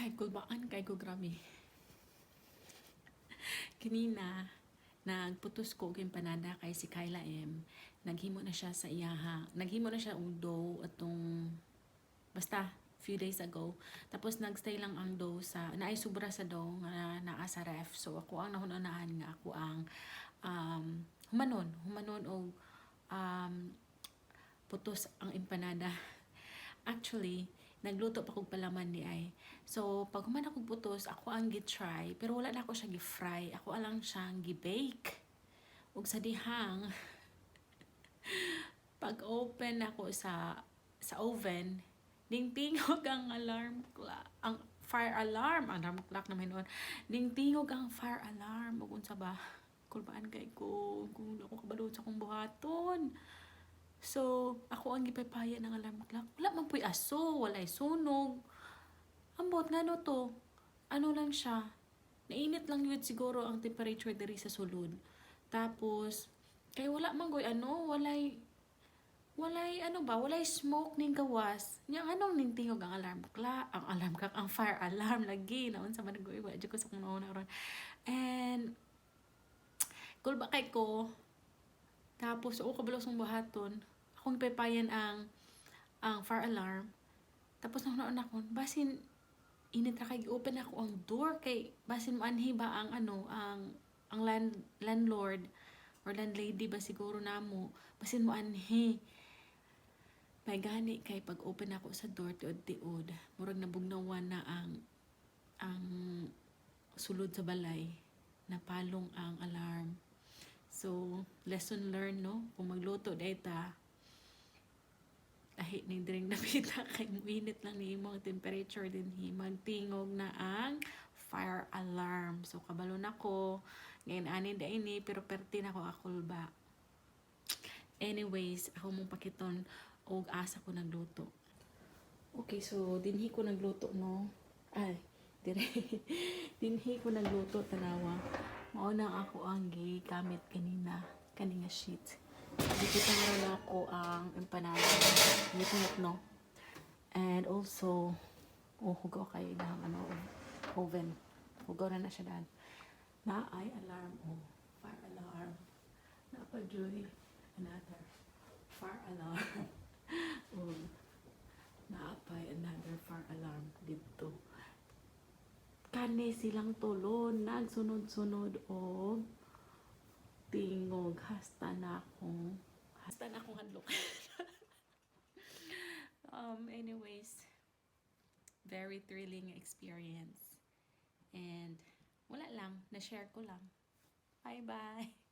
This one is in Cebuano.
Ay, kulbaan kay ko, grabe. Kanina, nagputos ko og empanada kay si Kyla M. Naghimo na siya sa iyaha. Naghimo na siya og dough atong basta few days ago. Tapos nagstay lang ang dough sa naay sobra sa dough nga naa sa ref. So ako ang nahun-unahan nga ako ang humanon og putos ang empanada. Actually, nagluto pa kog palaman diay. So, pag human akong putos, ako ang gi-try, pero wala na ako siya gi-fry. Ako lang siyang gi-bake. Ug sa dihang pag open ako sa oven, ning tingog ang alarm clock, ang fire alarm, alarm clock naman noon. Ning tingog ang fire alarm ug unsa ba? Kulbaan kay ko kung ako kabalo sa akong buhaton. So, ako ang gipaypayan ng alarm clock. Wala man puy aso, walay sunog. Ambot ngano to? Ano lang siya? Nainit lang yun siguro ang temperature diri sa sulod. Tapos, kay wala man goy ano, walay ano ba, walay smoke ning gawas. Nya anong ning tingog ang alarm clock, ang alarm clock, ang fire alarm lagi. Naunsa man goy, wala jud ko sa kung nauna ron. And kulba kay ko. Tapos, oo, kabalo sa buhaton. Akong ipaypayan ang fire alarm. Tapos nang ako, basin init ra kay, open ako ang door kay basin moanhi ba ang ano ang landlord or landlady ba siguro namo, basin moanhi. May gani kay pag open ako sa door, tiod tiod murag nabugnawan na ang sulod sa balay, napalong ang alarm. So lesson learned, no, kung magluto diay ta, ahi ning diring dapita kay muinit lang ni imong temperature dinhi, magtingog na ang fire alarm. So kabalo na ko ngayon ani diay ni, pero perti na ko akulba. Anyways, ako mong pakiton og asa ko nagluto. Okay, so dinhi ko nagluto, no. Ay, dire, dinhi ko nagluto. Tanawa, mao na ako ang gigamit kanina, kani nga sheet. Gibutang ra nako ang empanada. Ngit no. And also, oh, hugaw kayo ng ano, oven. Hugaw na na siya dan. Na ay alarm, oh, fire alarm. Naa pa juy another fire alarm. Oh, naa pay another fire alarm dito. Kani silang tulo nagsunod-sunod og tingog hasta na akong hadlok. Anyways, very thrilling experience. And wala lang, na-share ko lang. Bye-bye.